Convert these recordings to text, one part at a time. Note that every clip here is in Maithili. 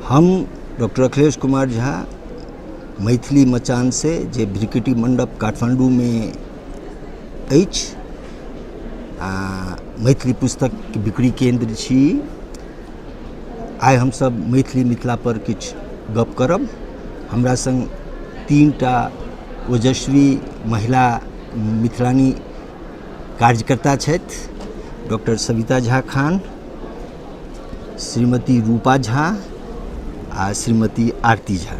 हम डॉक्टर अखिलेश कुमार झा मैथिली मचान से जे भृकुटी मंडप काठमांडूमे अछि आ मैथिली पुस्तक बिक्री केन्द्र छी। आइ हमसभ मैथिली मिथिला पर किछु गप करब। हमरा सङ्ग तीनटा ओजस्वी महिला मिथिलानी कार्यकर्ता छथि, डॉक्टर सविता झा खान, श्रीमती रूपा झा आ श्रीमती आरती झा।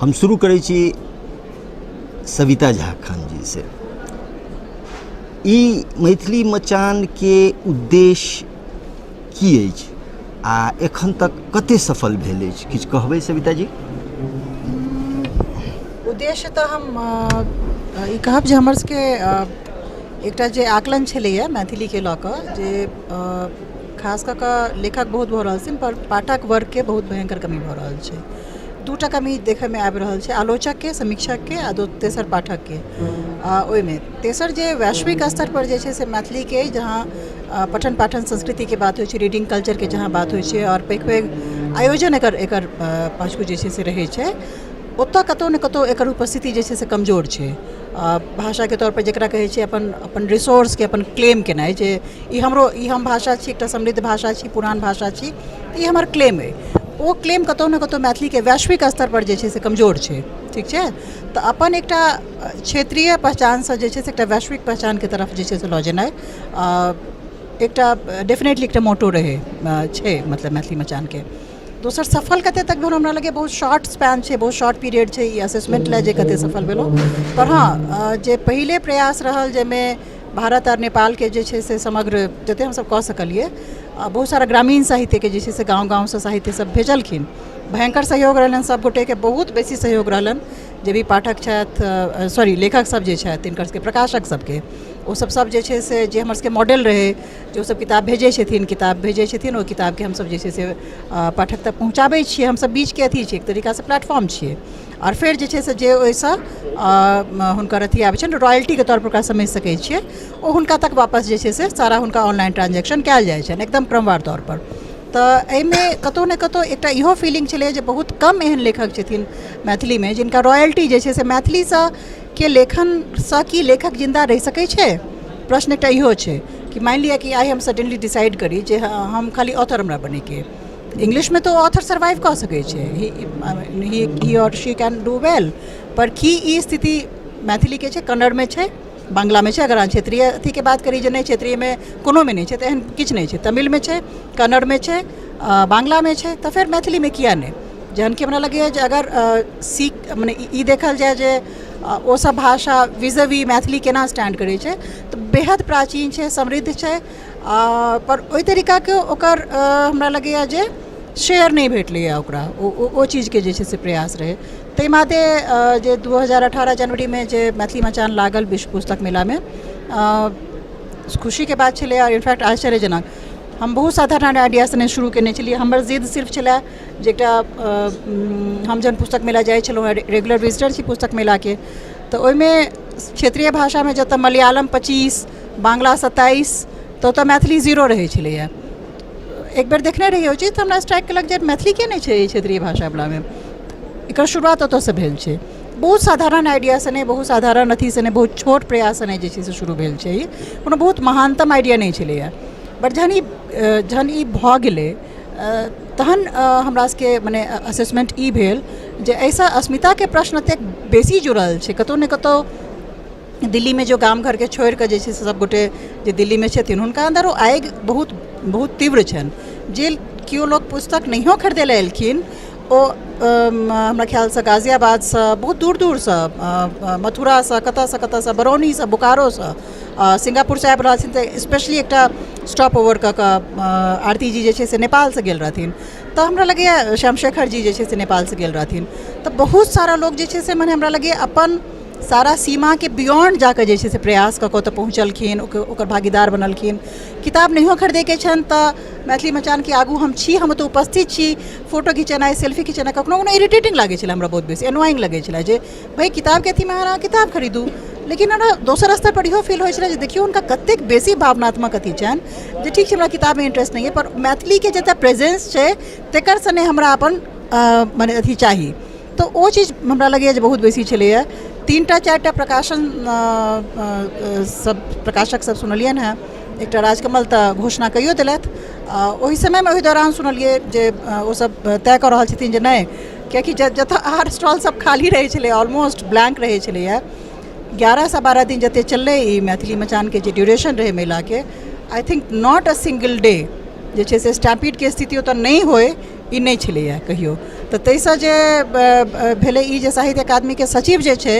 हम शुरू करै छी सविता झा खान जी से। ई मैथिली मचानके उद्देश्य की अछि आ एखन तक कते सफल भेल अछि, किछु कहबै सविता जी? उद्देश्य तऽ हम ई कहब जे हमर सबके एकटा जे आकलन छलैए मैथिलीके लऽ कऽ जे खास कऽ कऽ लेखक बहुत भऽ रहल छथिन पर पाठक वर्गके बहुत भयङ्कर कमी भऽ रहल छै। दूटा कमी देखैमे आबि रहल छै, आलोचकके, समीक्षकके आ तेसर पाठकके। आ ओहिमे तेसर जे वैश्विक स्तरपर जे छै से मैथिलीके जहाँ पठन पाठन संस्कृतिके बात होइ छै, रीडिंग कल्चरके जहाँ बात होइ छै आओर पैघ पैघ आयोजन एकर एकर पाछू जे छै से रहै छै, ओतऽ कतहु ने कतहु एकर उपस्थिति जे छै से कमजोर छै। भाषाके तौरपर जकरा कहै छै अपन अपन रिसोर्सके अपन क्लेम केनाइ जे ई हमरो ई हम भाषा छी, एकटा समृद्ध भाषा छी, पुरान भाषा छी, ई हमर क्लेम अइ, ओ क्लेम कतहु ने कतहु मैथिलीके वैश्विक स्तरपर जे छै से कमजोर छै। ठीक छै, तऽ अपन एकटा क्षेत्रीय पहचानसँ जे छै से एकटा वैश्विक पहचानके तरफ जे छै से लऽ जेनाइ एकटा डेफिनेटली एकटा मोटो रहै छै मतलब मैथिली मचानके। दोसर सफल कतेक तक भेल, हमरा लगैए बहुत शॉर्ट स्पैन छै, बहुत शॉर्ट पीरियड छै ई असेसमेंट लए जे कतेक सफल भेलहुँ। पर हँ, जे पहिले प्रयास रहल जाहिमे भारत आओर नेपालके जे छै से समग्र जतेक हमसब कऽ सकलियै, बहुत सारा ग्रामीण साहित्यके जे छै से गाँव गाँवसँ साहित्य सब भेजलखिन, भयङ्कर सहयोग रहलनि सब गोटेके, बहुत बेसी सहयोग रहलनि। जे भी पाठक छथि, सॉरी लेखक सब जे छथि, तिनकर सबके प्रकाशक सबके, ओ सब सब जे छै से जे हमर सबके मॉडल रहै जे ओसब किताब भेजै छथिन, किताब भेजै छथिन, ओहि किताबके हमसब जे छै से पाठक तक पहुँचाबै छियै। हमसब बीचके अथी छियै, एक तरीकासँ प्लेटफॉर्म छियै। आओर फेर जे छै से जे ओहिसँ हुनकर अथी आबै छनि, रॉयल्टीके तौरपर ओकरा समझि सकै छियै, ओ हुनका तक वापस जे छै से सारा हुनका ऑनलाइन ट्रांजेक्शन कयल जाइ छनि एकदम क्रमवार तौरपर। तऽ एहिमे कतहु ने कतहु एकटा इहो फीलिंग छलै जे बहुत कम एहन लेखक छथिन मैथिलीमे जिनका रॉयल्टी जे छै से मैथिलीसँ के लेखनसँ की लेखक जिन्दा रहि सकै छै, प्रश्न एकटा इहो छै कि मानि लिअ कि आइ हम सडनली डिसाइड करी जे हम खाली ऑथर हमरा बनैके, इंग्लिशमे तऽ ओ ऑथर सर्वाइव कऽ सकै छै, he or she can do well, पर की ई स्थिति मैथिलीके छै? कन्नड़मे छै, बांग्लामे छै। अगर अहाँ क्षेत्रीय अथीके बात करी जे नहि क्षेत्रीयमे कोनोमे नहि छै, तऽ एहन किछु नहि छै। तमिलमे छै, कन्नड़मे छै, बांग्लामे छै, तऽ फेर मैथिलीमे किया नहि? जहन कि हमरा लगैए जे अगर सीख मने ई देखल जाय जे ओसभ भाषा विजवी मैथिली केना स्टैंड करै छै, तऽ बेहद प्राचीन छै, समृद्ध छै, पर ओहि तरीकाके ओकर हमरा लगैए जे शेयर नहि भेटलैए ओकरा। ओ चीजके जे छै से प्रयास रहै। ताहि मादे जे 2018 जनवरीमे जे मैथिली मचान लागल विश्व पुस्तक मेलामे, खुशीके बात छलै आओर इनफैक्ट आश्चर्यजनक। हम बहुत साधारण आइडियासँ नहि शुरू कयने छलियै। हमर जिद सिर्फ छलए जे एकटा हम जहन पुस्तक मेला जाइ छलहुँ हेँ, रेगुलर विजिटर छी पुस्तक मेलाके, तऽ ओहिमे क्षेत्रीय भाषामे जतय मलयालम 25, बांग्ला 27, तऽ ओतय मैथिली 0 रहै छलैए। एक बेर देखने रहियै ओ चीज, तऽ हमरा स्ट्राइक केलक जे मैथिली किया नहि छै एहि क्षेत्रीय भाषावलामे। एकर शुरुआत ओतयसँ भेल छै। बहुत साधारण आइडियासँ नहि, बहुत साधारण अथीसँ नहि, बहुत छोट प्रयाससँ नहि जे छै से शुरू भेल छै। ई कोनो बहुत महानतम आइडिया नहि छलैए, बट जहन ई भऽ गेलै तहन हमरा सबके मने असेसमेंट ई भेल जे एहिसँ अस्मिताके प्रश्न एतेक बेसी जुड़ल छै। कतहु ने कतहु दिल्लीमे जो गाम घरके छोड़िकऽ जे छै से सबगोटे जे दिल्लीमे छथिन, हुनका अन्दर ओ आगि बहुत बहुत तीव्र छनि। जे केओ लोक पुस्तक नहिओ खरीदै लए एलखिन, ओ हमरा ख्यालसँ गाजियाबादसँ, बहुत दूर दूरसँ, मथुरासँ, कतऽसँ कतऽसँ, बरौनीसँ, बोकारोसँ, सिंगापुरसँ आबि रहल छथिन, तऽ स्पेशली एकटा स्टॉप ओवर कऽ कऽ आरती जी जे छै से नेपालसँ गेल रहथिन, तऽ हमरा लगैए श्याम शेखर जी जे छै से नेपालसँ गेल रहथिन, तऽ बहुत सारा लोक जे छै से मने हमरा लगैए अपन सारा सीमाके बियोंड जाकऽ जे छै से प्रयास कऽ कऽ ओतऽ पहुँचलखिन, ओकर भागीदार बनलखिन। किताब नहियो खरीदैके छनि तऽ मैथिली मचानके आगू हम छी, हम ओतऽ उपस्थित छी। फोटो घिचेनाइ, सेल्फी घिचेनाइ कखनो कखनो इरिटेटिंग लागै छलै हमरा, बहुत बेसी एनोइंग लगै छलै जे भाय किताबके अथीमे अहाँ किताब खरीदू। लेकिन हमरा दोसर स्तरपर इहो फील होइ छलै जे देखियौ हुनका कतेक बेसी भावनात्मक अथी छनि जे ठीक छै, हमरा किताबमे इंट्रेस्ट नहि अइ, पर मैथिलीके जतऽ प्रेजेंस छै तकर सने हमरा अपन मने अथी चाही। तऽ ओ चीज हमरा लगैए जे बहुत बेसी छलैए। 3टा 4टा प्रकाशन सब प्रकाशक सब सुनलियनि हेँ। एकटा राजकमल तऽ घोषणा कैयो देलथि ओहि समयमे, ओहि दौरान सुनलियै जे ओसब तय कऽ रहल छथिन जे नहि, कियाकि जतऽ आर स्टॉल सब खाली रहै छलै, ऑलमोस्ट ब्लैंक रहै छलैए, 11सँ 12 दिन जते चललै ई मैथिली मचानके जे ड्यूरेशन रहै मेलाके, I think not a single day जे छै से स्टैम्पीडके स्थिति ओतऽ नहि होइ, ई नहि छलैए कहियो। तऽ ताहिसँ जे भेलै ई जे साहित्य अकादमीके सचिव जे छै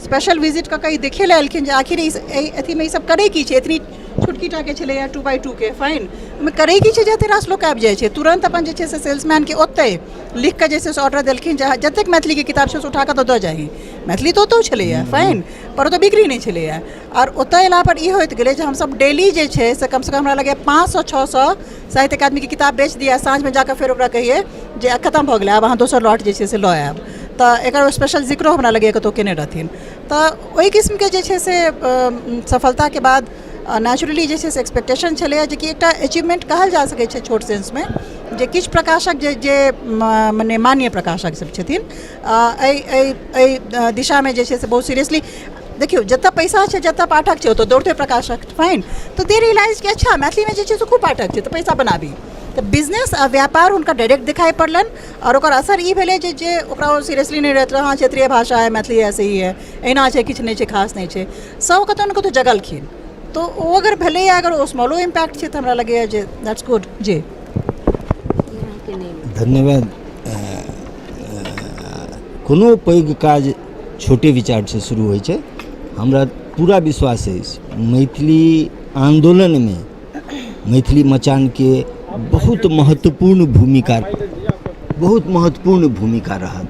स्पेशल विजिट कऽ कऽ ई देखै लए एलखिन जे आखिर एहि अथीमे ई सब करै की छै। एतनी छोटकी टाके छलैए 2x2 के, फाइन, ओहिमे करै की छै जे एते रास लोक आबि जाइ छै? तुरन्त अपन जे छै से सेल्समैनके ओतहि लिख कऽ जे छै से ऑर्डर देलखिन जे जतेक मैथिलीके किताब छै से उठा कऽ तऽ दऽ जाही। मैथिली तऽ ओतहु छलैए, फाइन, पर ओतऽ बिक्री नहि छलैए। आओर ओतऽ अयलापर ई होइत गेलै जे हमसब डेली जे छै से कमसँ कम हमरा लगैए 500 600 साहित्य अकादमीके किताब बेच दियै। साँझमे जाकऽ फेर ओकरा कहियै जे खतम भऽ गेलै, आब अहाँ दोसर लॉट जे छै से लऽ आयब। तऽ एकर स्पेशल जिक्रो हमरा लगैए कतहु केने रहथिन। तऽ ओहि किस्मके जे छै से सफलताके बाद नेचुरली जे छै से एक्सपेक्टेशन छलैए, जेकि एकटा अचीवमेंट कहल जा सकै छै छोट सेंसमे, जे किछु प्रकाशक जे जे मने मान्य प्रकाशक सब छथिन, एहि एहि एहि दिशामे जे छै से बहुत सीरियसली। देखियौ, जतऽ पैसा छै, जतऽ पाठक छै, ओतऽ दौड़तै प्रकाशक, फाइन। तऽ दे रियलाइज कि अच्छा, मैथिलीमे जे छै से खूब पाठक छै, तऽ पैसा बनाबी। तऽ बिजनेस आ व्यापार हुनका डायरेक्ट दिखाइ पड़लनि आओर ओकर असर ई भेलै जे जे ओकरा ओ सीरियसली नहि रहैत रहै, हँ, क्षेत्रीय भाषा है मैथिली, ऐसे ही है, एहिना छै, किछु नहि छै, खास नहि छै, सब कतहु ने कतहु जगलखिन। तऽ ओ अगर भेलैए, अगर ओ स्मॉलो इम्पैक्ट छै, तऽ हमरा लगैए जे that's good जी। धन्यवाद। कोनो पैघ काज छोटे विचारसँ शुरू होइ छै। हमरा पूरा विश्वास अछि, मैथिली आन्दोलनमे मैथिली मचानके बहुत महत्वपूर्ण भूमिका, बहुत महत्वपूर्ण भूमिका रहत।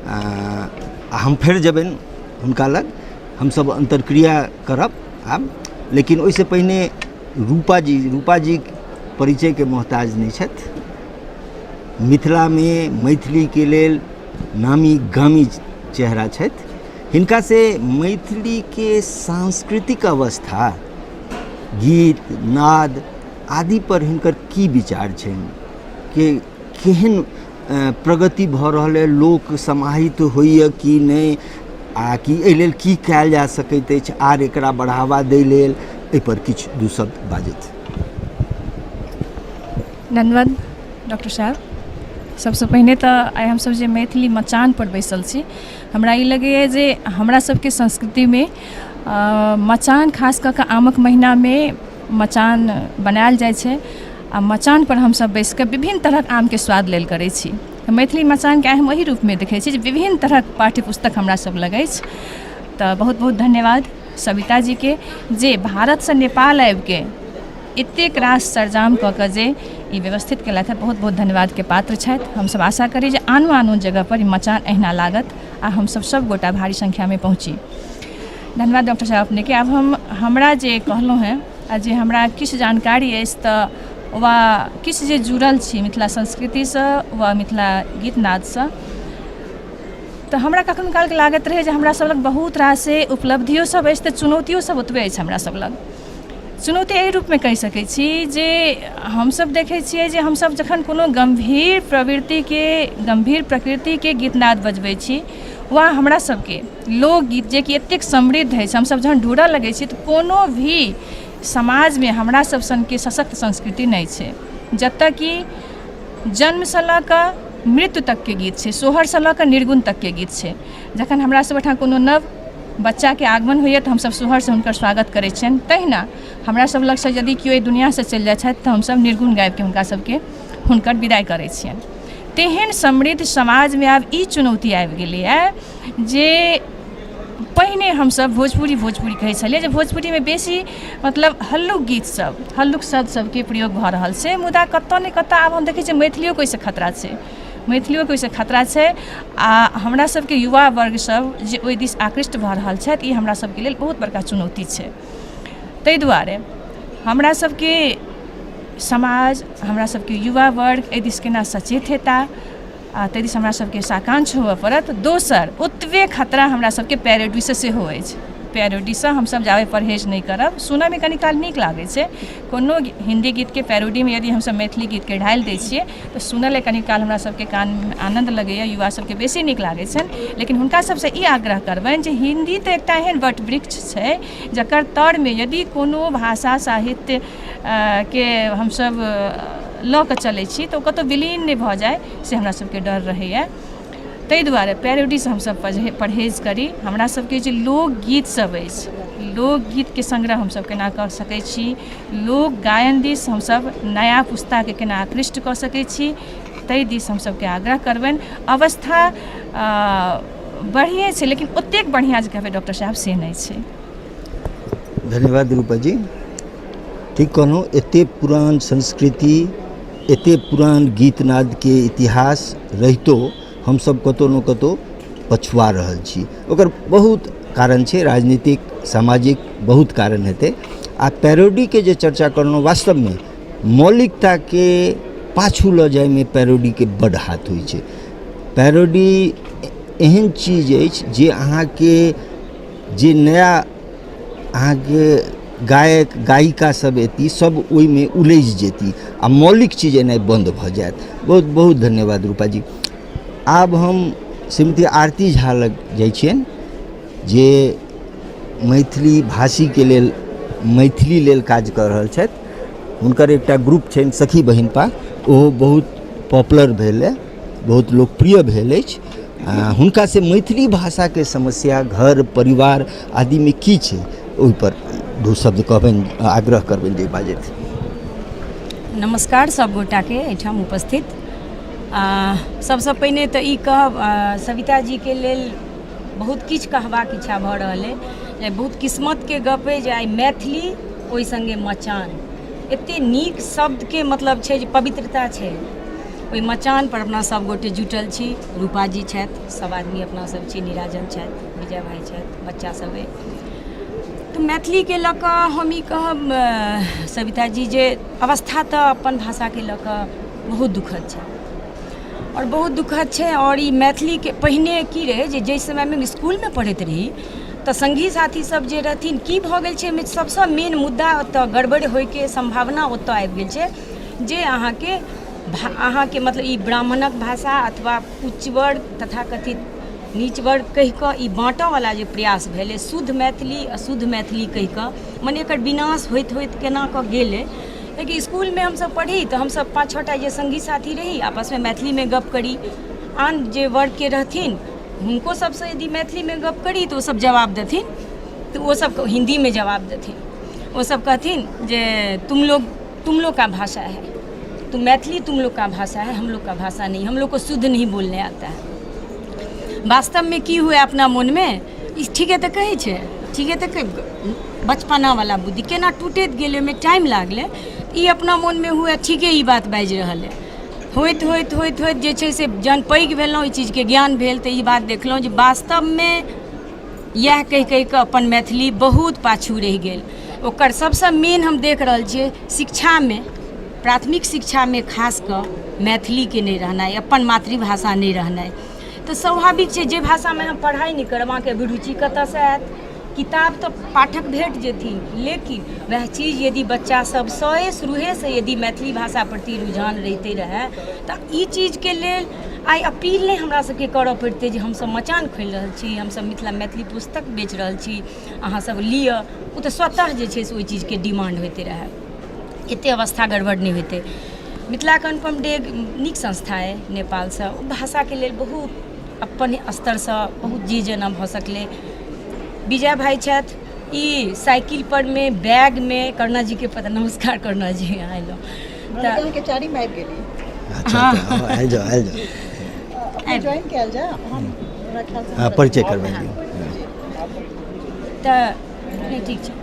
आ हम फेर जेबनि हुनका लग, हमसभ अन्तर्क्रिया करब आब, लेकिन ओहिसँ पहिने रूपा जी। रूपा जी परिचयके मोहताज नहि छथि। मिथिलामे मैथिलीके लेल नामी गामी चेहरा छथि। हिनका से मैथिलीके सांस्कृतिक अवस्था, गीत नाद आदि पर हिनकर की विचार छनि, के केहन प्रगति भऽ रहल अइ, लोक समाहित होइए कि नहि, आ कि एहि लेल की कयल जा सकैत अछि आर एकरा बढ़ावा दै लेल, एहिपर किछु दू शब्द बाजथि। धन्यवाद डॉक्टर साहब। सबसँ पहिने तऽ आइ हमसब जे मैथिली मचानपर बैसल छी, हमरा ई लगैए जे हमरा सबके संस्कृतिमे मचान, खास कऽ कऽ आमक महिनामे मचान बनायल जाइ छै आ मचानपर हमसब बैसिकऽ विभिन्न तरहक आमके स्वाद लेल करै छी। तऽ मैथिली मचानके आइ हम ओहि रूपमे देखै छी जे विभिन्न तरहक पाठ्य पुस्तक हमरा सब लग अछि। तऽ बहुत बहुत धन्यवाद सविता जीके जे भारतसँ नेपाल आबिके एतेक रास सरजाम कऽ कऽ जे ई व्यवस्थित केलथि हँ, बहुत बहुत धन्यवादके पात्र छथि। हमसब आशा करी जे आनो आनो जगहपर ई मचान अहिना लागत आ हमसब सबगोटा भारी संख्यामे पहुँची। धन्यवाद डॉक्टर साहब अपनेके। आब हम हमरा जे कहलहुँ हेँ आ जे हमरा किछु जानकारी अछि तऽ वा किछु जे जुड़ल छी मिथिला संस्कृतिसँ वा मिथिला गीतनादसँ, तऽ हमरा कखनो कालके लागैत रहै जे हमरा सब लग बहुत रास उपलब्धियो सब अछि तऽ चुनौतियो सब ओतबे अछि। हमरा सब लग चुनौती एहि रूपमे कहि सकै छी जे हमसब देखै छियै जे हमसब जखन कोनो गम्भीर प्रवृतिके, गम्भीर प्रकृतिके गीतनाद बजबै छी वा हमरा सबके लोकगीत जेकि एतेक समृद्ध अछि, हमसब जहन ढूँढऽ लगै छी तऽ कोनो भी समाजमे हमरा सब सनके सशक्त संस्कृति नहि छै, जतऽ कि जन्मसँ लऽ कऽ मृत्यु तकके गीत छै, सोहरसँ लऽ कऽ निर्गुण तकके गीत छै। जखन हमरा सब ओहिठाम कोनो नव बच्चाके आगमन होइए तऽ हमसब सोहरसँ हुनकर स्वागत करै छियनि। तहिना हमरा सब लगसँ यदि केओ एहि दुनिआँसँ चलि जाइ छथि तऽ हमसब निर्गुण गाबिके हुनका सबके हुनकर विदाइ करै छियनि। तेहन समृद्ध समाजमे आब ई चुनौती आबि गेलैए जे पहिने हमसब भोजपुरी भोजपुरी कहै छलियै जे भोजपुरीमे बेसी मतलब हल्लुक गीत सब, हल्लुक शब्द सबके प्रयोग भऽ रहल छै, मुदा कतऽ ने कतऽ आब हम देखै छियै मैथिलियोके ओहिसँ खतरा छै, मैथिलियोके ओहिसँ खतरा छै। आ हमरा सबके युवा वर्ग सब जे ओहि दिस आकृष्ट भऽ रहल छथि, ई हमरा सबके लेल बहुत बड़का चुनौती छै। ताहि दुआरे हमरा सबके समाज, हमरा सबके युवा वर्ग एहि दिस केना सचेत हेता आ ताहि दिस हमरा सबके साकांक्ष होबऽ पड़त। दोसर, ओतबे खतरा हमरा सबके पैरोडीसँ सेहो अछि। पैरोडीसँ हमसभ जाबे परहेज नहि करब। सुनऽमे कनि काल नीक लागै छै, कोनो हिन्दी गीतके पैरोडीमे यदि हमसभ मैथिली गीतके ढालि दै छियै तऽ सुनऽ लए कनि काल हमरा सभके कानमे आनन्द लगैए, युवा सभके बेसी नीक लागै छनि। लेकिन हुनका सभसँ ई आग्रह करबनि जे हिन्दी तऽ एकटा एहन वट वृक्ष छै जकर तरमे यदि कोनो भाषा साहित्यके हमसभ लऽ कऽ चलै छी तऽ ओ कतहु विलीन नहि भऽ जाइ, से हमरा सभके डर रहैए। ताहि दुआरे पैरोडीसँ हमसभ परहेज करी। हमरा सभके जे लोकगीत सभ अछि, लोकगीतके संग्रह हमसभ केना कऽ सकै छी, लोक गायन दिस हमसभ नया पुस्ताके केना आकृष्ट कऽ सकै छी, ताहि दिस हमसभके आग्रह करबनि। अवस्था बढ़िएँ छै, लेकिन ओतेक बढ़िआँ जे कहबै डॉक्टर साहब से नहि छै। धन्यवाद रूपा जी। ठीक कहलहुँ, एतेक पुरान संस्कृति, एतेक पुरान गीतनादके इतिहास रहितो हमसभ कतहु ने कतहु पछुआ रहल छी। ओकर बहुत कारण छै, राजनीतिक, सामाजिक बहुत कारण हेतै। आ पैरोडीके जे चर्चा करलहुँ, वास्तवमे मौलिकताके पाछू लऽ जाइमे पैरोडीके बड्ड हाथ होइ छै। पैरोडी एहन चीज अछि जे अहाँके जे नया अहाँके गायक गायिका सब एती, सब ओहिमे उलझि जेती आ मौलिक चीज एनाइ बन्द भऽ जायत। बहुत बहुत धन्यवाद रूपा जी। आब हम श्रीमती आरती झा लग जाइ छियनि, जे मैथिली भाषीके लेल, मैथिली लेल काज कऽ रहल छथि। हुनकर एकटा ग्रुप छनि सखी बहिनपा, ओहो बहुत पॉपुलर भेल अइ, बहुत लोकप्रिय भेल अछि। हुनकासँ मैथिली भाषाके समस्या घर परिवार आदिमे की छै, ओहिपर दू शब्द कहबनि, आग्रह करबनि जे बाजथि। नमस्कार सब गोटाके एहिठाम उपस्थित। सबसँ पहिने तऽ ई कहब, सविता जीके लेल बहुत किछु कहबाक इच्छा भऽ रहल अइ जे बहुत किस्मतके गप अइ जे आइ मैथिली ओहि सङ्गे मचान, एतेक नीक शब्दके मतलब छै जे पवित्रता छै। ओहि मचानपर अपना सब गोटे जुटल छी, रूपाजी छथि, सब आदमी अपना सब छी, निराजन छथि, विजय भाइ छथि, बच्चा सब अइ। तऽ मैथिलीके लऽ कऽ हम ई कहब सविता जी जे अवस्था तऽ अपन भाषाके लऽ कऽ बहुत दुखद छै, आओर बहुत दुखद छै। आओर ई मैथिलीके पहिने की रहै जे जाहि समयमे हम इसकुलमे पढ़ैत रही तऽ सङ्गी साथी सब जे रहथिन, की भऽ गेल छै ओहिमे सबसँ मेन मुद्दा ओतऽ गड़बड़ होइके सम्भावना ओतऽ आबि गेल छै जे अहाँके अहाँके मतलब ई ब्राह्मणक भाषा अथवा उच्च वर्ग तथाकथित नीच वर्ग कहि कऽ ई बाँटऽवला जे प्रयास भेलै, शुद्ध मैथिली अशुद्ध मैथिली कहि कऽ, मने एकर विनाश होइत होइत केना कऽ गेलै। कियाकि इसकुलमे हमसब पढ़ी तऽ हमसब 5 6 टा जे सङ्गी साथी रही आपसमे मैथिलीमे गप करी, आन जे वर्गके रहथिन हुनको सबसँ यदि मैथिलीमे गप करी तऽ ओसब जवाब देथिन, तऽ ओसब हिन्दीमे जवाब देथिन। ओसब कहथिन जे तुम लोग का भाषा है तो मैथिली तुम लोग का भाषा है, हम लोग का भाषा नहीं, हम लोग को शुद्ध नहीं बोलने आता है। वास्तवमे की हुए अपना मोनमे, ई ठीके तऽ कहै छै, ठीके तऽ बचपनावला बुद्धि केना टूटैत गेलै, ओहिमे टाइम लागलै। ई अपना मोनमे हुए ठीके ई बात बाजि रहल अइ। होइत होइत होइत होइत जे छै से जहन पैघ भेलहुँ, ई चीजके ज्ञान भेल तऽ ई बात देखलहुँ जे वास्तवमे इएह कहि कहि कऽ अपन मैथिली बहुत पाछू रहि गेल। ओकर सबसँ मेन हम देख रहल छियै शिक्षामे, प्राथमिक शिक्षामे खास कऽ मैथिलीके नहि रहनाइ, अपन मातृभाषा नहि रहनाइ। तऽ स्वाभाविक छै जे भाषामे अहाँ पढ़ाइ नहि करब अहाँके अभिरुचि कतऽसँ आयत? किताब तऽ पाठक भेट जेथिन, लेकिन वएह चीज यदि बच्चा सबसँ शुरुएसँ यदि मैथिली भाषा प्रति रुझान रहिते रहए तऽ ई चीजके लेल आइ अपील नहि हमरा सबके करऽ पड़ितै जे हमसब मचान खोलि रहल छी, हमसब मिथिला मैथिली पुस्तक बेच रहल छी, अहाँ सब लिअ। ओ तऽ स्वतः जे छै से ओहि चीजके डिमांड होइते रहए, एतेक अवस्था गड़बड़ नहि होइतै। मिथिलाके अनुपम डेग नीक संस्था अइ नेपालसँ, ओ भाषाके लेल बहुत अपन स्तरसँ बहुत जे जेना भऽ सकलै। विजय भाइ छथि, ई साइकिल परमे बैगमे करुणा जीके पता, नमस्कार करुणा जी, अहाँ अयलहुँ तऽ अहाँके चारिम आबि गेली। अच्छा, अच्छा, हँ, आयल जाउ, आयल जाउ। अपने ज्वाइन कयल जाय, हम हमरा ख्यालसँ हँ, परिचय करबा दियौ। तऽ नहि ठीक छै।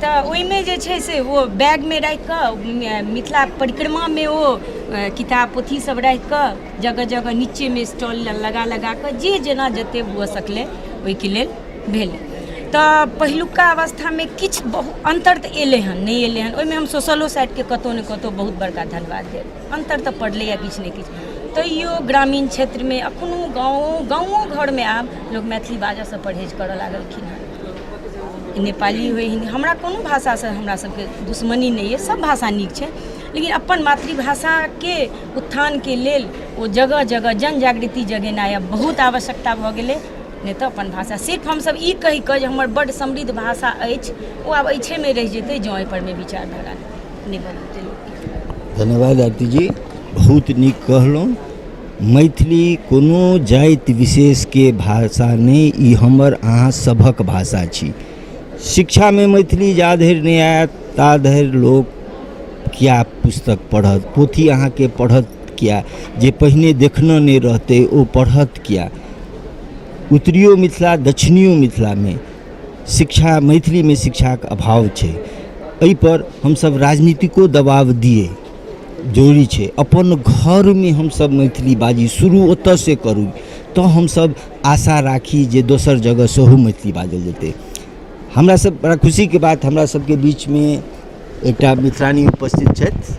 तऽ ओहिमे जे छै से ओ बैगमे राखि कऽ मिथिला परिक्रमामे ओ किताब पोथी सब राखि कऽ जगह जगह नीचेमे स्टॉल लगा लगा कऽ जे जेना जते भऽ सकलै ओहिके लेल भेलै। तऽ पहिलुका अवस्थामे किछु बहुत अन्तर तऽ एलै हन, नहि एलै हन, ओहिमे हम सोशलो साइडके कतहु ने कतहु बहुत बड़का धन्यवाद देब, अन्तर तऽ पड़लैए किछु ने किछु। तैयो ग्रामीण क्षेत्रमे एखनो गाँवो घरमे आब लोक मैथिली बाजऽसँ परहेज करऽ लागलखिन हँ। नेपाली होइ, हिन्दी, हमरा कोनो भाषासँ हमरा सबके दुश्मनी नहि अइ, सब भाषा नीक छै, लेकिन अपन मातृभाषाके उत्थानके लेल ओ जगह जगह जन जागृति जगेनाइ आब बहुत आवश्यकता भऽ गेलै। नहि तऽ अपन भाषा सिर्फ हमसब ई कहिकऽ जे हमर बड्ड समृद्ध भाषा अछि, ओ आब अछिएमे रहि जेतै जँ एहिपरमे विचारधारा नहि बदलतै लोकके। धन्यवाद आरती जी, बहुत नीक कहलहुँ। मैथिली कोनो जाति विशेषके भाषा नहि, ई हमर अहाँ सभक भाषा छी। शिक्षामे मैथिली जा धरि नहि आयत ता धरि लोक किया पुस्तक पढ़त, पोथी अहाँके पढ़त किया, जे पहिने देखने नहि रहतै ओ पढ़त किया। उत्तरियो मिथिला दक्षिणियो मिथिलामे शिक्षा, मैथिलीमे शिक्षाके अभाव छै। एहिपर हमसभ राजनीतिको दबाव दियै जरूरी छै। अपन घरमे हमसभ मैथिली बाजी, शुरू ओतऽसँ करू तऽ हमसभ आशा राखी जे दोसर जगह सेहो मैथिली बाजल जेतै। हमरा सब बड़ा खुशीके बात, हमरा सबके बीचमे एकटा मिथिलानी उपस्थित छथि,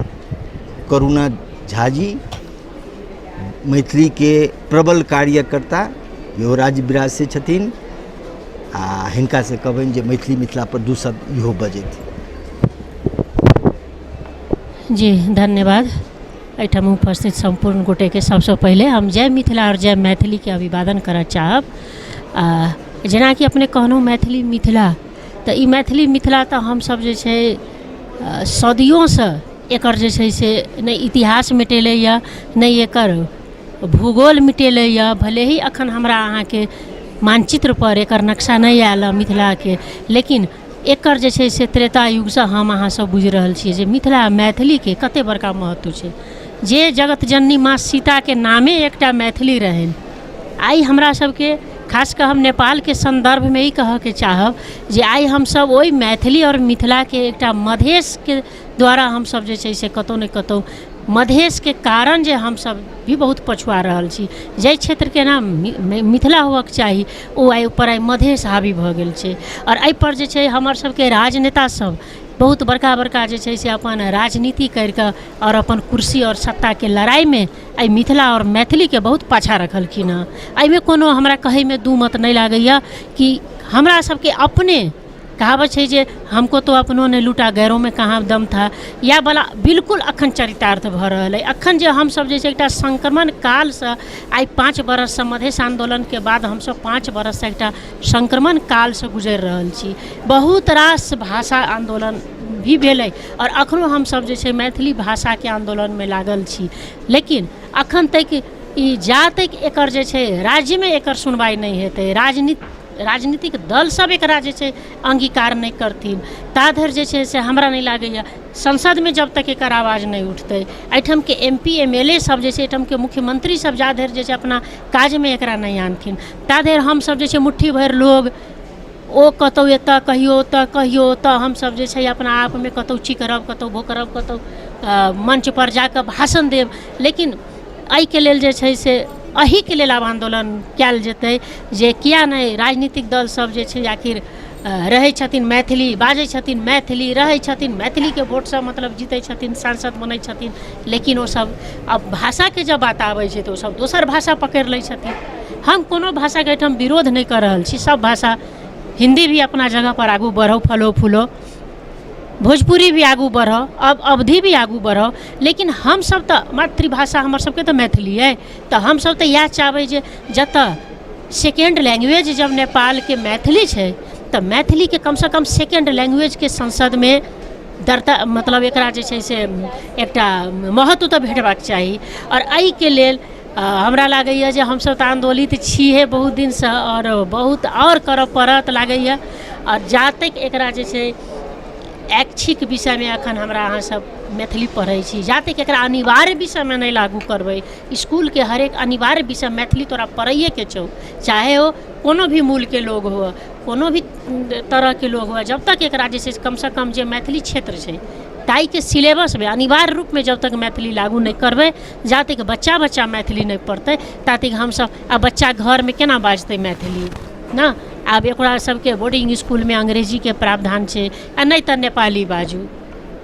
करुणा झा जी, मैथिलीके प्रबल कार्यकर्ता, इहो राज्य विराजसँ छथिन। आ हिनकासँ कहबनि जे मैथिली मिथिलापर दू शब्द इहो बजथि। जी धन्यवाद। एहिठाम उपस्थित सम्पूर्ण गोटेके सबसँ पहिले हम जय मिथिला आओर जय मैथिलीके अभिवादन करऽ चाहब। आ जेनाकि अपने कहलहुँ मैथिली मिथिला, तऽ ई मैथिली मिथिला तऽ हमसब जे छै सदियोसँ एकर जे छै से नहि इतिहास मिटेलैए, नहि एकर भूगोल मिटेलैए। भले ही एखन हमरा अहाँके मानचित्रपर एकर नक्शा नहि आयल हँ मिथिलाके, लेकिन एकर जे छै से त्रेता युगसँ हम अहाँसब बुझि रहल छियै जे मिथिला मैथिलीके कते बड़का महत्व छै। जे जगत जननी माँ सीताके नामे एकटा मैथिली रहनि। आइ हमरा सबके खास कऽ हम नेपालके सन्दर्भमे ई कहऽके चाहब जे आइ हमसब ओहि मैथिली आओर मिथिलाके एकटा मधेशके द्वारा हमसब जे छै से कतहु ने कतहु मधेशके कारण जे हमसब भी बहुत पछुआ रहल छी। जाहि क्षेत्रके नाम मिथिला होबऽके चाही ओ आइ उपर आइ मधेश हावी भऽ गेल छै। आओर एहिपर जे छै हमर सबके राजनेता सब बहुत बड़का बड़का जे छै से अपन राजनीति करिकऽ आओर अपन कुर्सी आओर सत्ताके लड़ाइमे एहि मिथिला आओर मैथिलीके बहुत पाछाँ रखलखिन हँ। एहिमे कोनो हमरा कहैमे दू मत नहि लागैए कि हमरा सबके अपने कहावत छै जे हमको तो अपनों ने लूटा गैरों में कहाँ दम था, इएह वला बिल्कुल अखन चरितार्थ भऽ रहल अइ। अखन जे हमसब जे छै एकटा संक्रमण कालसँ आइ 5 बरससँ मधेश आन्दोलनके बाद हमसब 5 बरससँ एकटा संक्रमण कालसँ गुजरि रहल छी। बहुत रास भाषा आन्दोलन भी भेलै आओर अखनो हमसब जे छै मैथिली भाषाके आन्दोलनमे लागल छी, लेकिन अखन तक ई जा तक एकर जे छै राज्यमे एकर सुनवाइ नहि हेतै, राजनीतिक दल सब एकरा जे छै अङ्गीकार नहि करथिन, ता धरि जे छै से हमरा नहि लागैए संसदमे जब तक एकर आवाज नहि उठतै, एहिठामके M P M L A सब जे छै, एहिठामके मुख्यमंत्री सब जा धरि जे छै अपना काजमे एकरा नहि आनथिन, ता धरि हमसब जे छै मुट्ठी भरि लोग ओ कतहु एतऽ कहियो ओतऽ कहियो ओतऽ हमसब जे छै अपना आपमे कतहु चिकरब, कतहु भोकरब, कतहु मञ्चपर जाकऽ भाषण देब, लेकिन एहिके लेल जे छै से एहिके लेल आब आन्दोलन कयल जेतै जे किया नहि राजनीतिक दल सब जे छै आखिर रहै छथिन मैथिली बाजै छथिन, मैथिली रहै छथिन, मैथिलीके वोटसँ मतलब जीतै छथिन, सांसद बनै छथिन, लेकिन ओसब आब भाषाके जब बात आबै छै तऽ ओसब दोसर भाषा पकड़ि लै छथिन। हम कोनो भाषाके एहिठाम विरोध नहि कऽ रहल छी, सब भाषा हिन्दी भी अपना जगहपर आगू बढ़ौ, फलो फूलो, भोजपुरी भी आगू बढ़ौ, अब अवधी भी आगू बढ़ौ, लेकिन हमसब तऽ मातृभाषा हमर सबके तऽ मैथिली अइ, तऽ हमसब तऽ इएह चाहबै जे जतऽ सेकेण्ड लैंग्वेज जब नेपालके मैथिली छै तऽ मैथिलीके कमसँ कम सेकेण्ड लैंग्वेजके संसदमे दर्ता मतलब एकरा जे छै से एकटा महत्व तऽ भेटबाक चाही। आओर एहिके लेल हमरा लागैए जे हमसब तऽ आन्दोलित छिहे बहुत दिनसँ आओर बहुत आओर करऽ पड़त लागैए। आओर जा तक एकरा जे छै ऐच्छिक विषयमे एखन हमरा अहाँ सब मैथिली पढ़ै छी, जा तक एकरा अनिवार्य विषयमे नहि लागू करबै, इसकुलके हरेक अनिवार्य विषय मैथिली तोरा पढ़ैएके छौ, चाहे ओ कोनो भी मूलके लोग हुअ, कोनो भी तरहके लोग हुअ, जब तक एकरा जे छै से कमसँ कम जे मैथिली क्षेत्र छै ताहिके सिलेबसमे अनिवार्य रूपमे जब तक मैथिली लागू नहि करबै, जा तक बच्चा बच्चा मैथिली नहि पढ़तै ता तक हमसब आ बच्चा घरमे केना बाजतै मैथिली ने। आब एकरा सबके बोर्डिंग इसकुलमे अंग्रेजीके प्रावधान छै आ नहि तऽ नेपाली बाजू।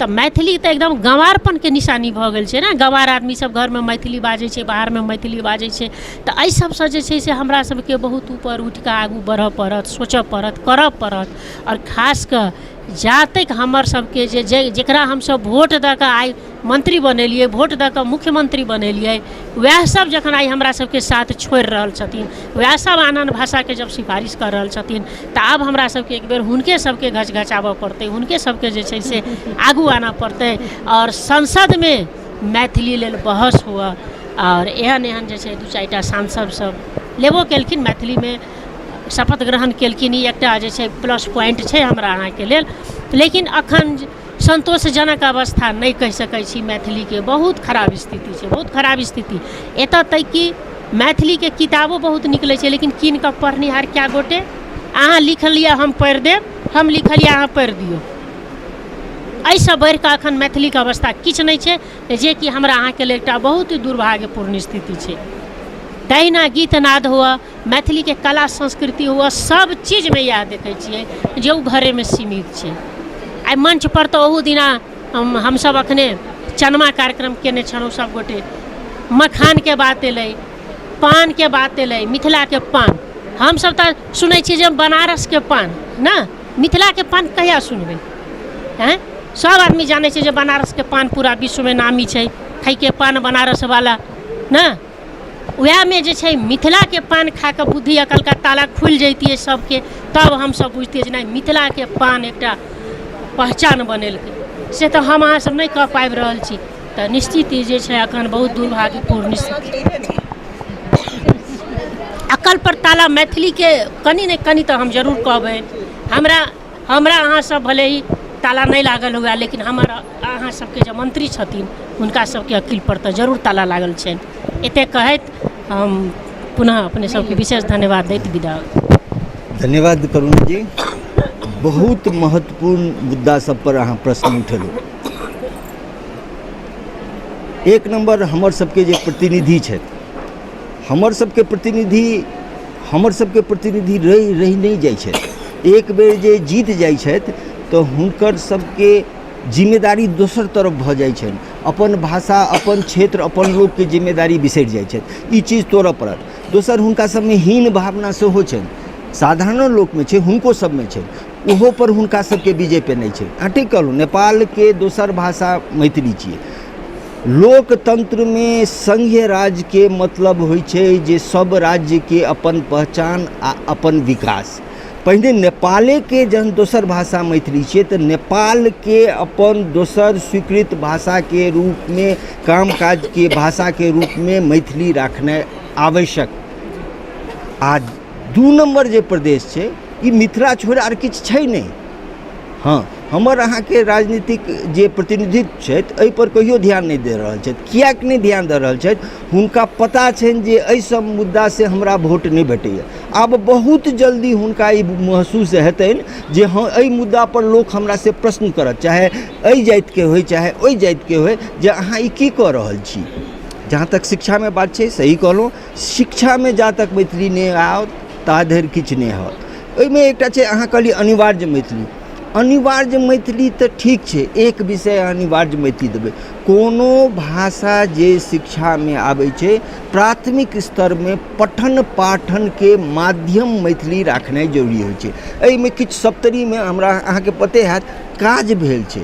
तऽ मैथिली तऽ एकदम गँवारपनके निशानी भऽ गेल छै ने। गँवार आदमी सब घरमे मैथिली बाजै छै, बाहरमे मैथिली बाजै छै। तऽ एहि सबसँ जे छै से हमरा सबके बहुत ऊपर उठिकऽ आगू बढ़ऽ पड़त, सोचऽ पड़त, करऽ पड़त। आओर खास कऽ जा तक हमर सबके जे जकरा हमसब वोट दऽ कऽ आइ मन्त्री बनेलियै, वोट दऽ कऽ मुख्यमन्त्री बनेलियै, वएह सब जखन आइ हमरा सबके साथ छोड़ि रहल छथिन, वएह सब आन आन भाषाके जब सिफारिश कऽ रहल छथिन, तऽ आब हमरा सबके एक बेर हुनके सबके घचघचाबऽ पड़तै, हुनके सबके जे छै से आगू आनऽ पड़तै आओर संसदमे मैथिली लेल बहस हुअ। आओर एहन एहन जे छै दू चारिटा सांसद सब लेबो केलखिन, मैथिलीमे शपथ ग्रहण केलखिन, ई एकटा जे छै प्लस पॉइंट छै हमरा अहाँके लेल। लेकिन अखन सन्तोषजनक अवस्था नहि कहि सकै छी। मैथिलीके बहुत खराब स्थिति छै, बहुत खराब स्थिति। एतऽ तक कि मैथिलीके किताबो बहुत निकलै छै, लेकिन कीन कऽ पढ़निहार कए गोटे? अहाँ लिखल यऽ हम पढ़ि देब, हम लिखल यऽ अहाँ पढ़ि दियौ। एहिसँ बढ़िकऽ अखन मैथिलीके अवस्था किछु नहि छै, जेकि हमरा अहाँके लेल एकटा बहुत ही दुर्भाग्यपूर्ण स्थिति छै। तहिना गीतनाद हुअ, मैथिलीके कला संस्कृति हुअ, सब चीजमे इएह देखै छियै जे ओ घरेमे सीमित छै। आइ मञ्चपर तऽ ओहू दिना हमसब अखने चनमा कार्यक्रम केने छलहुँ सब गोटे, मखानके बात एलै, पानके बात एलै। मिथिलाके पान हमसब तऽ सुनै छियै जे बनारसके पान ने, मिथिलाके पान कहिया सुनबै? आँय, सब आदमी जानै छै जे बनारसके पान पूरा विश्वमे नामी छै, खैके पान बनारसवला ने। वएहमे जे छै मिथिलाके पान खा कऽ बुद्धि अकलका ताला खुलि जैतियै सबके, तब हमसब बुझतियै जे नहि, मिथिलाके पान एकटा पहचान बनेलकै। से तऽ हम अहाँ सब नहि कऽ पाबि रहल छी। तऽ निश्चित ई जे छै अखन बहुत दुर्भाग्यपूर्ण स्थिति। अकल पर ताला मैथिलीके कनि ने कनि तऽ हम जरूर कहबै। हमरा हमरा अहाँ सब भले ही ताला नहि लागल हुए, लेकिन हमर अहाँ सबके जे मन्त्री छथिन हुनका सबके अकिल पर तऽ जरूर ताला लागल छनि। एतेक कहैत हम पुनः अपने सबके विशेष धन्यवाद दैत विदा। धन्यवाद करुणा जी, बहुत महत्वपूर्ण मुद्दा सब पर अहाँ प्रश्न उठेलहुँ। एक नम्बर, हमर सबके जे प्रतिनिधि छथि, हमर सबके प्रतिनिधि हमर सबके प्रतिनिधि रहि रहि नहि जाइ छथि। एक बेर जे जीत जाइ छथि तऽ हुनकर सबके जिम्मेदारी दोसर तरफ भऽ जाइ छनि, अपन भाषा, अपन क्षेत्र, अपन लोकके जिम्मेदारी बिसरि जाइ छथि। ई चीज तोड़ऽ पड़त। दोसर, हुनका सबमे हीन भावना सेहो छनि, साधारणो लोकमे छै, हुनको सबमे छनि, ओहो पर हुनका सबके विजय पेनाइ छै। अहाँ ठीक कहलहुँ, नेपालके दोसर भाषा मैथिली छियै। लोकतन्त्रमे संघीय राज्यके मतलब होइ छै जे सब राज्यके अपन पहचान आ अपन विकास। पहिने नेपालेके जहन दोसर भाषा मैथिली छियै तऽ नेपालके अपन दोसर स्वीकृत भाषाके रूपमे, कामकाजके भाषाके रूपमे मैथिली राखनाइ आवश्यक। आ दू नम्बर जे प्रदेश छै, ई मिथिला छोड़ि आर किछु छै नहि। हँ, हमर अहाँके राजनीतिक जे प्रतिनिधित्व छथि, एहिपर कहियो ध्यान नहि दऽ रहल छथि। किएक नहि ध्यान दऽ रहल छथि? हुनका पता छनि जे एहि सब मुद्दासँ हमरा वोट नहि भेटैए। आब बहुत जल्दी हुनका ई महसूस हेतनि जे हँ, एहि मुद्दापर लोक हमरासँ प्रश्न करत, चाहे एहि जातिके होइ चाहे ओहि जातिके होइ, जे अहाँ ई की कऽ रहल छी। जहाँ तक शिक्षामे बात छै, सही कहलहुँ, शिक्षामे जा तक मैथिली नहि आओत ता धरि किछु नहि होयत। ओहिमे एकटा छै, अहाँ कहलियै अनिवार्य मैथिली। अनिवार्य मैथिली तऽ ठीक छै, एक विषय अनिवार्य मैथिली देबै। कोनो भाषा जे शिक्षामे आबै छै, प्राथमिक स्तरमे पठन पाठनके माध्यम मैथिली राखनाइ जरूरी होइ छै। एहिमे किछु सप्तरीमे हमरा अहाँके पते हैत काज भेल छै।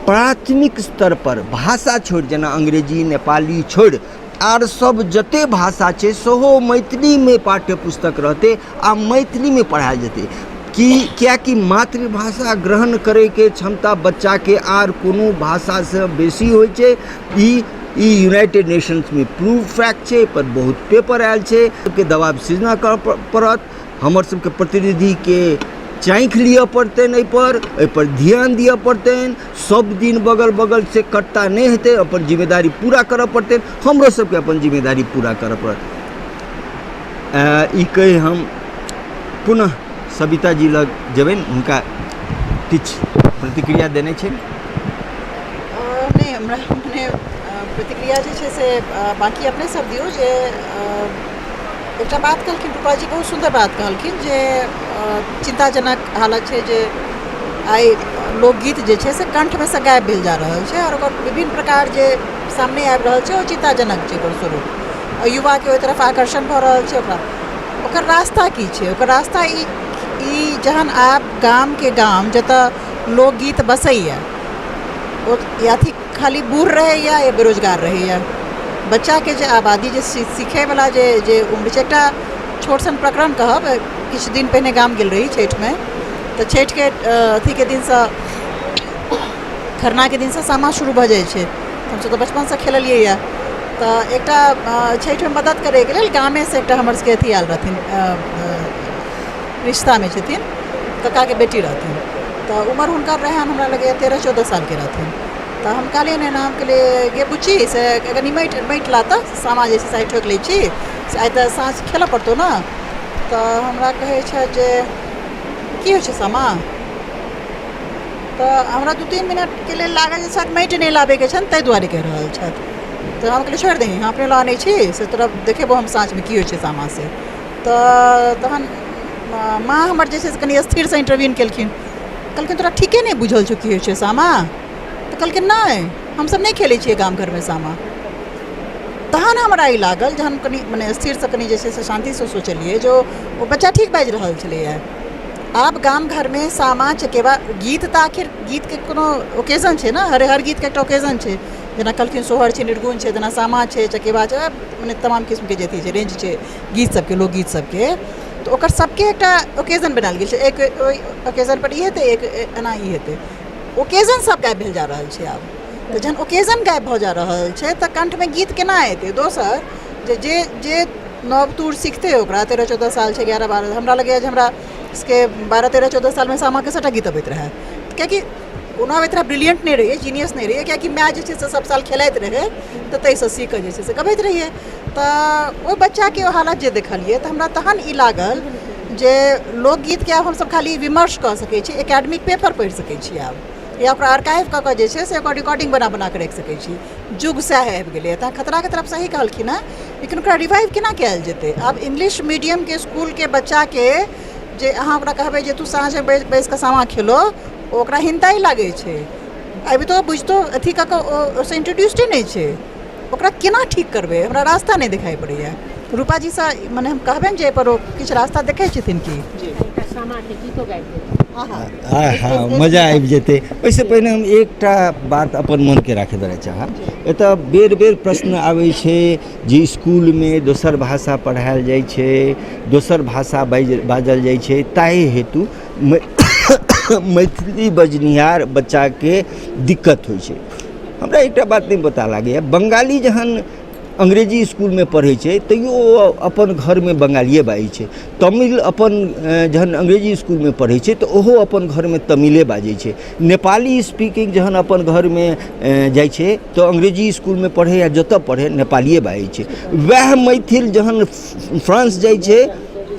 प्राथमिक स्तरपर भाषा छोड़ि, जेना अंग्रेजी, नेपाली छोड़ि आर सब जते भाषा छै सेहो मैथिलीमे पाठ्य पुस्तक रहतै आ मैथिलीमे पढ़ायल जेतै। कि किएकि मातृभाषा ग्रहण करैके क्षमता बच्चाके आर कोनो भाषासँ बेसी होइ छै। ई ई यूनाइटेड नेशंसमे प्रूव फैक्ट छै, एहिपर बहुत पेपर आयल छै। के दबाव सृजना करऽ पड़त, हमर सबके प्रतिनिधिके चाँखि लिअ पड़तनि, एहिपर ध्यान दिअ पड़तनि। सब दिन बगल बगलसँ कट्टा नहि हेतै, अपन जिम्मेदारी पूरा करऽ पड़तनि। हमरो सबके अपन जिम्मेदारी पूरा करऽ पड़त। ई कहि हम पुनः सविता जी लग जेबनि, हुनका किछु प्रतिक्रिया देने छनि। नहि, हमरा मने प्रतिक्रिया जे छै से बाँकी अपने सब दियौ। जे एकटा बात कहलखिन रूपा जी, बहुत सुन्दर बात कहलखिन जे चिन्ताजनक हालत छै जे आइ लोकगीत जे छै से कण्ठमे सँ गायब भेल जा रहल छै आओर ओकर विभिन्न प्रकार जे सामने आबि रहल छै ओ चिन्ताजनक छै ओकर स्वरूप। आओर युवाके ओहि तरफ आकर्षण भऽ रहल छै। ओकरा ओकर रास्ता की छै? ओकर रास्ता ई ई जहन आब गामके गाम जतऽ लोकगीत बसैए, ओ या खाली बूढ़ रहैए या बेरोजगार रहैए। बच्चाके जे आबादी जे सीखैवला जे जे उम्र छै, एकटा छोट सन प्रकरण कहब। किछु दिन पहिने गाम गेल रही छठिमे, तऽ छठिके अथीके दिनसँ, खरनाके दिनसँ सामा शुरू भऽ जाइ छै। हमसब तऽ बचपनसँ खेललियै यऽ। तऽ एकटा छठिमे मदद करैके लेल गामेसँ एकटा हमर सबके अथी आयल रहथिन, रिश्तामे छथिन, कक्काके बेटी रहथिन। तऽ उमर हुनकर रहनि, हमरा लगैए 13-14 सालके रहथिन। तऽ हम कहलियनि एना, हम कहलियै, गे बुच्ची, से कनि माटि माटि ला तऽ सामा जे छै से आइ ठोकि लै छी, से आइ तऽ साँझ खेलऽ पड़तौ ने। तऽ हमरा कहै छथि जे की होइ छै सामा? तऽ हमरा 2-3 मिनटके लेल लागल जे शायद माटि नहि लाबैके छनि ताहि दुआरे कहि रहल छथि। तऽ हम कहलियै, छोड़ि दही, हम अपने लऽ आनै छी, से तोरा देखेबौ हम साँझमे की होइ छै सामा से। तऽ तहन माँ हमर जे छै से कनि स्थिरसँ इन्टरवीन केलखिन। कहलखिन, तोरा ठीके नहि बुझल छौ की होइ छै सामा? तऽ कहलखिन, नहि, हमसब नहि खेलै छियै गाम घरमे सामा। तहन हमरा ई लागल, जहन कनि मने स्थिरसँ कनि जे छै से शान्तिसँ सोचलियै जे ओ बच्चा ठीक बाजि रहल छलैए। आब गाम घरमे सामा चकेबा गीत तऽ आखिर गीतके कोनो ओकेजन छै ने, हर हर गीतके एकटा ओकेजन छै। जेना कहलखिन सोहर छै, निर्गुण छै, जेना सामा छै, चकेबा छै, मने तमाम किस्मके जे अथी छै, रेंज छै गीत सबके, लोकगीत सबके, तऽ ओकर सबके एकटा ओकेजन बनायल गेल छै। एक ओहि ओकेजनपर ई हेतै, एक एना ई हेतै। ओकेजन सब गायब भेल जा रहल छै आब। तऽ जहन ओकेजन गायब भऽ जा रहल छै तऽ कण्ठमे गीत केना एतै? दोसर जे जे जे नव तूर सिखतै, ओकरा 13-14 साल छै, 11-12। हमरा लगैए जे हमरा सबके 12-13-14 सालमे सामाके सभटा गीत अबैत रहए, कियाकि ओना अबैत रहए, ब्रिलियंट नहि रहियै, जीनियस नहि रहियै, कियाकि माय जे छै से सभ साल खेलाइत रहै, तऽ ताहिसँ सीख कऽ जे छै से गबैत रहियै। तऽ ओहि बच्चाके ओ हालत जे देखलियै तऽ हमरा तहन ई लागल जे लोकगीतके आब हमसभ खाली विमर्श कऽ सकै छी, एकेडमिक पेपर पढ़ि सकै छी आब, या ओकरा आर्काइव कऽ कऽ जे छै से ओकर रिकॉर्डिंग बना बना कऽ राखि सकै छी। युग सएह आबि गेलैए। तऽ खतराके तरफ सही कहलखिन हेँ, लेकिन ओकरा रिवाइव केना कयल जेतै? आब इंग्लिश मीडियमके इसकुलके बच्चाके जे अहाँ ओकरा कहबै जे तू साँझमे बैस बैस कऽ सामा खेलो, ओकरा हिनताइ लागै छै। अबितो बुझितो अथी कऽ कऽ ओ ओहिसँ इंट्रोड्यूस्डे नहि छै। ओकरा केना ठीक करबै? हमरा रास्ता नहि देखाइ पड़ैए। रूपाजीसँ मने हम कहबनि जे एहिपर ओ किछु रास्ता देखै छथिन की? एकटा सामाके गीतो गाबि देब। हँ, मजा आबि जेतै। ओहिसँ पहिने हम एकटा बात अपन मनके राखै लए चाहब। एतऽ बेर बेर प्रश्न आबै छै जे इसकुलमे दोसर भाषा पढ़ायल जाइ छै, दोसर भाषा बाजल जाइ छै, ताहि हेतु मैथिली बजनिहार बच्चाके दिक्कत होइ छै। हमरा एकटा बात नहि पता लागैए, बङ्गाली जहन अंग्रेजी इसकुलमे पढ़ै छै तैयो ओ अपन घरमे बङ्गालिए बाजै छै। तमिल अपन जहन अंग्रेजी इसकुलमे पढ़ै छै तऽ ओहो अपन घरमे तमिले बाजै छै। नेपाली स्पीकिंग जहन अपन घरमे जाइ छै तऽ अंग्रेजी इसकुलमे पढ़ै या जतऽ पढ़ै, नेपालिए बाजै छै। वएह मैथिल जहन फ्रांस जाइ छै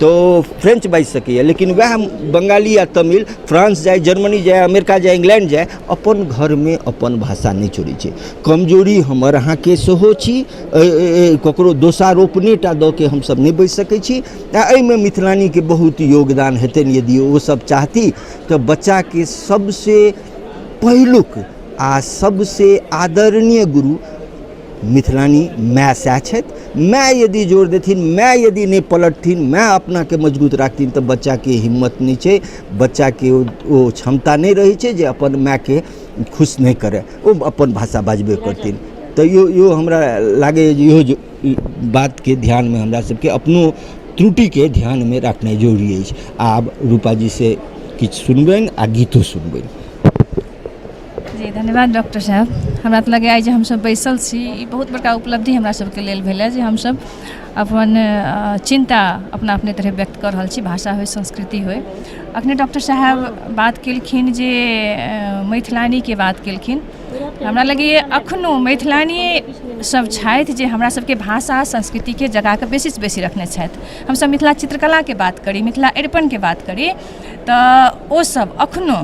तऽ ओ फ्रेंच बाजि सकैए, लेकिन वएह बङ्गाली या तमिल फ्रांस जाय, जर्मनी जाय, अमेरिका जाय, इंग्लैंड जाय, अपन घरमे अपन भाषा नहि छोड़ै छै। कमजोरी हमर अहाँके सेहो छी। ककरो दोषारोपणे टा दऽ के हमसब नहि बचि सकै छी आ एहिमे मिथिलानीके बहुत योगदान हेतनि यदि ओ सब चाहती तऽ। बच्चाके सबसँ पहिलुक आ सबसँ आदरणीय गुरु मिथिलानी माय सएह छथि। माय यदि जोर देथिन, माय यदि नहि पलटथिन, माय अपनाके मजबूत राखथिन, तऽ बच्चाके हिम्मत नहि छै, बच्चाके ओ क्षमता नहि रहै छै जे अपन मायके खुश नहि करय। ओ अपन भाषा बाजबे करथिन। तऽ इहो इहो हमरा लागैए जे इहो बातके ध्यानमे हमरा सबके अपनो त्रुटिके ध्यानमे रखनाइ जरूरी अछि। आब रूपाजीसँ किछु सुनबनि आ गीतो सुनबनि। जी, धन्यवाद डॉक्टर साहब। हमरा तऽ लगैए आइ जे हमसब बैसल छी, ई बहुत बड़का उपलब्धि हमरा सबके लेल भेलै जे हमसब अपन चिन्ता अपना अपने तरहे व्यक्त कऽ रहल छी, भाषा होइ, संस्कृति होइ। अखने डॉक्टर साहब बात केलखिन जे मैथिलानीके बात केलखिन। हमरा लगैए अखनो मैथिलानी सब छथि जे हमरा सबके भाषा संस्कृतिके जगाकऽ बेसीसँ बेसी रखने छथि। हमसब मिथिला चित्रकलाके बात करी, मिथिला अरिपनके बात करी, तऽ ओसब अखनो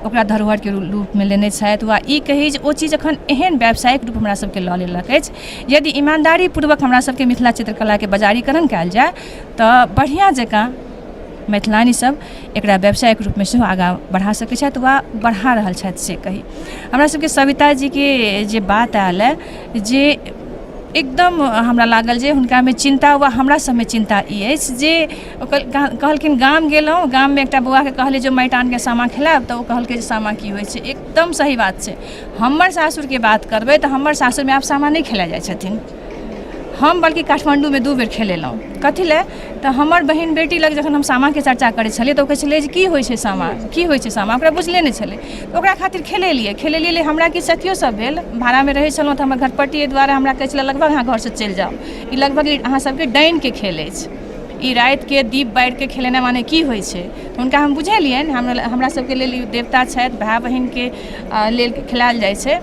ओकरा धरोहरके रूपमे लेने छथि, वा ई कही जे ओ चीज एखन एहन व्यावसायिक रूप हमरा सबके लऽ लेलक अछि। यदि ईमानदारीपूर्वक हमरा सबके मिथिला चित्रकलाके बजारीकरण कयल जाय तऽ बढ़िआँ जकाँ मैथिलानी सब एकरा व्यावसायिक रूपमे सेहो आगाँ बढ़ा सकै छथि वा बढ़ा रहल छथि से कही। हमरा सबके सविता जीके जे बात आयल हँ जे एकदम हमरा लागल जे हुनकामे चिन्ता वा हमरा सबमे चिन्ता ई अछि जे ओकर कहलखिन गाम गेलहुँ, गाममे एकटा बौआके कहलियै जे माटि आनिके सामा खेलायब, तऽ ओ कहलकै जे सामा की होइ छै। एकदम सही बात छै। हमर सासुरके बात करबै तऽ हमर सासुरमे आब सामा नहि खेलाइ जाइ छथिन। हम बल्कि काठमाण्डूमे 2 बेर खेलेलहुँ। कथी लए तऽ हमर बहिन बेटी लग जखन हम सामाके चर्चा करै छलियै तऽ ओ कहै छलै जे की होइ छै सामा, की होइ छै सामा, ओकरा बुझले नहि छलै। तऽ ओकरा खातिर खेलेलियै, खेलेलियै हमरा किछु अथियो सब भेल। भाड़ामे रहै छलहुँ तऽ हमर घरपट्टी एहि दुआरे हमरा कहै छलै लगभग अहाँ घरसँ चलि जाउ, ई लगभग अहाँ सबके डाइनके खेल अछि, ई रातिके दीप बारिके खेलेनाइ माने की होइ छै। तऽ हुनका हम बुझेलियनि, हमरा सबके लेल ई देवता छथि, भाय बहिनके लेल खेलायल जाइ छै।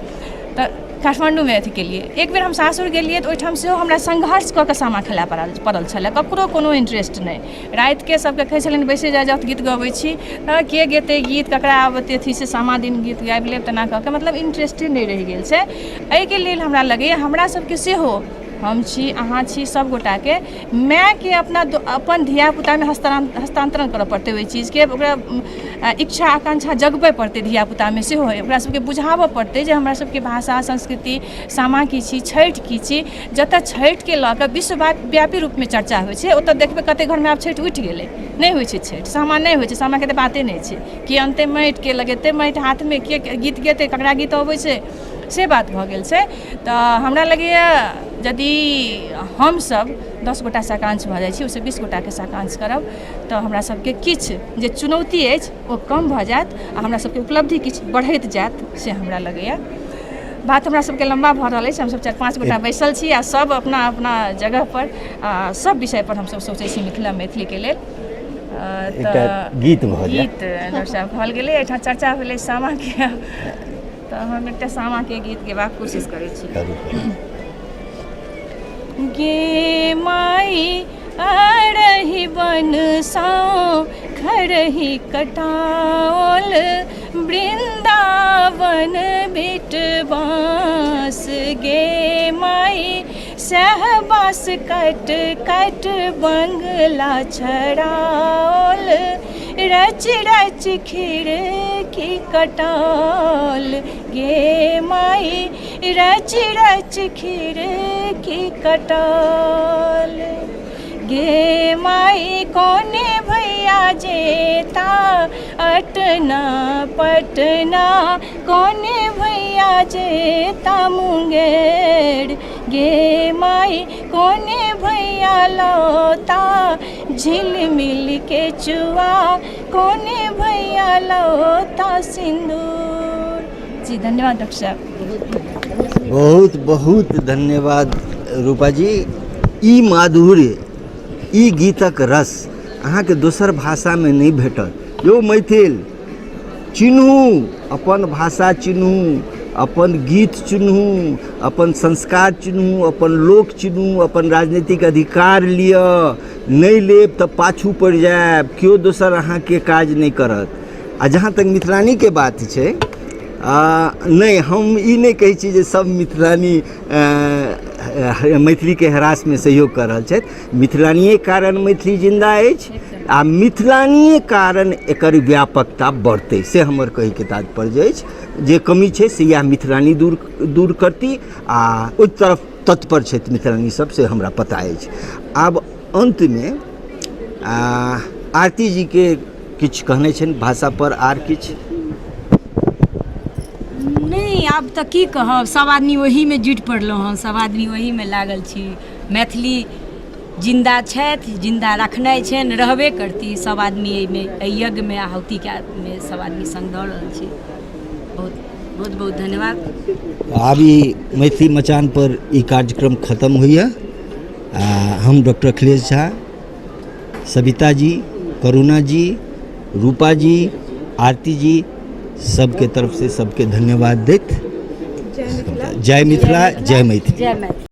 तऽ काठमाण्डूमे अथी केलियै। एक बेर हम सासुर गेलियै तऽ ओहिठाम सेहो हमरा संघर्ष कऽ कऽ सामा खेलाय पड़ल छलै। ककरो कोनो इंटरेस्ट नहि। रातिके सबके कहै छलनि बैसै जाइ जाउ गीत गबै छी, तऽ के गेतै गीत, ककरा अबतै अथी से सामा दिन गीत गाबि लेब तेना कऽ कऽ मतलब इंटरेस्टे नहि रहि गेल छै। एहिके लेल हमरा लगैए हमरा सबके सेहो, हम छी अहाँ छी, सब गोटाके मायके अपना अपन धियापुतामे हस्तान्तरण करऽ पड़तै। ओहि चीजके ओकरा इच्छा आकांक्षा जगबै पड़तै धियापुतामे सेहो, ओकरा सबके बुझाबऽ पड़तै जे हमरा सबके भाषा संस्कृति सामा की छी, छठि की छी। जतऽ छठिके लऽ कऽ विश्वव्यापी रूपमे चर्चा होइ छै ओतऽ देखबै कतेक घरमे आब छठि उठि गेलै, नहि होइ छै छठि, सामा नहि होइ छै, सामाके तऽ बाते नहि छै। के अनतै माटि, के लगेतै माटि हाथमे, के गीत गेतै, ककरा गीत अबै छै, से बात भऽ गेल छै। तऽ हमरा लगैए यदि हमसब 10 गोटा साकांक्ष भऽ जाइ छी, ओहिसँ 20 गोटाके साकांक्ष करब तऽ हमरा सबके किछु जे चुनौती अछि ओ कम भऽ जायत आ हमरा सबके उपलब्धि किछु बढ़ैत जायत, से हमरा लगैए। बात हमरा सबके लम्बा भऽ रहल अछि। हमसब 4-5 गोटा बैसल छी आ सब अपना अपना जगहपर आ सब विषयपर हमसब सोचै छी मिथिला मैथिलीके लेल। एकटा गीत भऽ जाय। गीत डॉक्टर साहब कहल गेलै, एहिठाम चर्चा भेलै सामाके, तऽ हम एकटा सामाके गीत गेबाक कोशिश करै छी। गे माई अरही बन सँ खरही कटाओल, वृन्दावन बिट बाँस गे माई, सएह बाँस कट कट बंगला छड़ाओल, रच रच खिड़की कटाओल गे माई, रच रच खिड़की कटाओल गे माई। कोने भैया जेता अटना पटना, कोने भैया जेता मुंगेर गे माई, कोने भैया लौता झिलमिल के चुआ, कोने भैया लौता सिंदूर। जी धन्यवाद डॉक्टर साहब। बहुत बहुत धन्यवाद रूपा जी। ई माधुर्य, ई गीतक रस अहाँके दोसर भाषामे नहि भेटत। यौ मैथिल चिन्हू, अपन भाषा चिन्हू, अपन गीत चिन्हू, अपन संस्कार चिन्हू, अपन लोक चिन्हू, अपन राजनीतिक अधिकार लिअ। नहि लेब तऽ पाछू पड़ि जायब, केओ दोसर अहाँके काज नहि करत। आ जहाँ तक मिथिलानीके बात छै, नहि हम ई नहि कहै छी जे सब मिथिलानी मैथिलीके ह्रासमे सहयोग कऽ रहल छथि। मिथिलानिये कारण मैथिली जिन्दा अछि आ मिथिलानिये कारण एकर व्यापकता बढ़तै, से हमर कहैके तात्पर्य अछि। जे कमी छै से इएह मिथिलानी दूर करती आ ओहि तरफ तत्पर छथि मिथिलानी सब, से हमरा पता अछि। आब अन्तमे आरती जीके किछु कहने छनि भाषा पर आर किछु? नहि, आब तऽ की कहब, सब आदमी ओहीमे जुटि पड़लहुँ हँ, सब आदमी ओहीमे लागल छी। मैथिली जिन्दा छथि, जिन्दा रखनाइ छनि, रहबे करती। सब आदमी एहिमे, एहि यज्ञमे आहुतिके मे सब आदमी सङ्ग दऽ रहल छी। बहुत बहुत बहुत धन्यवाद। आब ई मैथिली मचान पर ई कार्यक्रम खत्म होइए। आ हम डॉक्टर अखिलेश झा, सविता जी, करुणा जी, रूपा जी, आरती जी, सबके तरफ से सबके धन्यवाद दैत जय मिथिला, जय मैथिली। जय मैथिली।